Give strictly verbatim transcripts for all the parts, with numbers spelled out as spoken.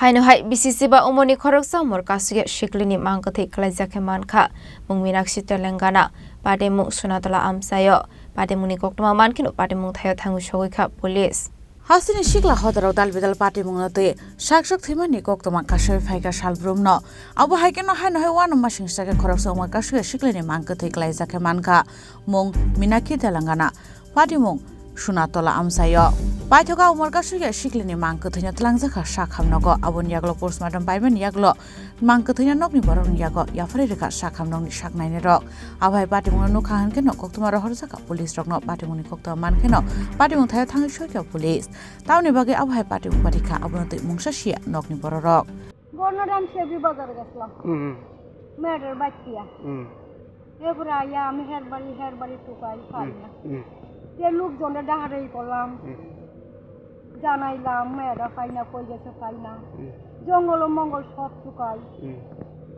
Haino hai B C C ba umorni khoroksa umor kasugya siklini mang kwthwi kwlaijak khe mankha. Mung Minakshi Telangana, patimung Sunatola Amsaio. Patimungni koktwma mankheno patimung thaio thangwi sogwi kha police. Hasteni sikla hodarok dal bidal patimungno twi saksak thwimani koktwma kasui phaikha salbrumno. Abo hai kheno haino hai uanama singsa khe khoroksa umor kasugya siklini mang kwthwi kwlaijak khe mankha. Mung Minakshi Telangana. Patimung Sunatola Amsaio. Paithoka umor kasugya siklini mang kwthwino twlangjakha sak hamnogo. Aboni yagulo postmortem paimani yagulo mang kwthwino nokni borokni yago yapharwi rwkha sak hamnokni sak nainai rok. Abo hai patimungno nukha hwnkhe no koktwma rohorjakha police rokno. Patimungni koktwma mankheno patimung thaio thangwi soikha police. Tamoni bagwi abo hai patimung patikha abono twi mungsa siya nokni bororok. গণরাম সেবি বাজার গেছিলাম। হুম। মেয়েটার বাচ্চিয়া। হুম। এরপরে আইয়া আমি হের বাড়ি, হের বাড়ি টুকাই পাই হুম। না। হুম। যে লোকজনরে ডাহাডাহি করলাম। হুম। জানাইলাম, মেয়েটা পাই না, কই গেছে পাই না। হুম। জঙ্গল ও মঙ্গল সব টুকাই। হুম।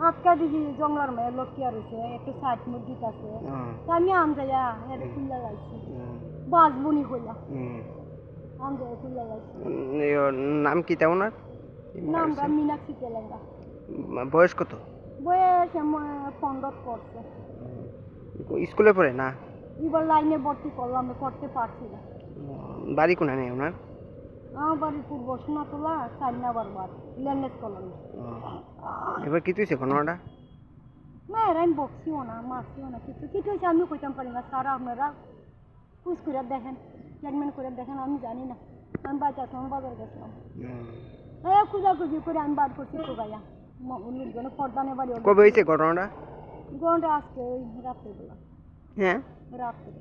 আজকে দেখি জঙ্গলার মেয়ে লটকিয়া রয়েছে, একটু সাইড মুরগিত আছে। হুম। তা আমি আনজাইয়া, হেরে হুম। খুললা লাইছি। হুম। বাঁচবনি হইয়া। হুম। আনজাইয়া খুললা লাইছি। উম, ইয়ো, নাম কিতা ওনার? নামটা মীনাক্ষী তেলেঙ্গা। উম, বয়স কত? বয়স এমন পনেরো করছে। উম, স্কুলে পড়ে না? এবার লাইনে ভর্তি করলাম, করতে পারছি না। উম, বাড়ি কোনানে ওনার? আমার বাড়ি পূর্ব সোনাতলা, চার নাম্বার ওয়ার্ড, ল্যান্ডলেস কলোনি। উম, এবার কি তুইছে ঘটনাটা? না, এরা আমি বকছিও না, মারছিও না, কিছু, কিছু হয়েছে আমিও কইতাম পারি না, স্যার আপনারা খোঁজ করে দেখেন, ট্রিটমেন্ট করে দেখেন, আমি জানি না। আমি বাড়িতে আসলাম, বাজার গেছিলাম। হুম। হ্যাঁ, খোঁজাখুঁজি করে আমি বার করছি তো ভাইয়া। ম-, উনি যেন পর্দা নেবার জন্য। কবে হয়েছে ঘটনাটা? ঘটনাটা আজকে ওই রাত্রে বেলা। হ্যাঁ? রাত্রে।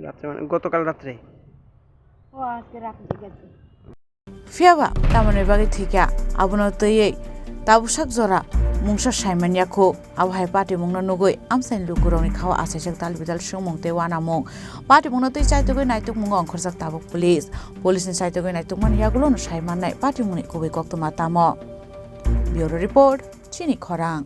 রাত্রে মানে গতকাল রাত্রে? ও আজকে রাত্রে গেছে। Phiya ba tamoni bagwi thwikha, abono twiwi tabuksak jora mungsa saiman yakho. Abo hai patimungno nugwi amchaini lukurokni khao achaijak dal bidal swngmung tei uanamung. Patimungno twi chaitugwi naitukmungo ongkhorjak tabuk police. Police ni chaitugwi naitukmani yagulono sai mannai patimungni kubui koktwma tamo. Bureau Report, Chini Khorang.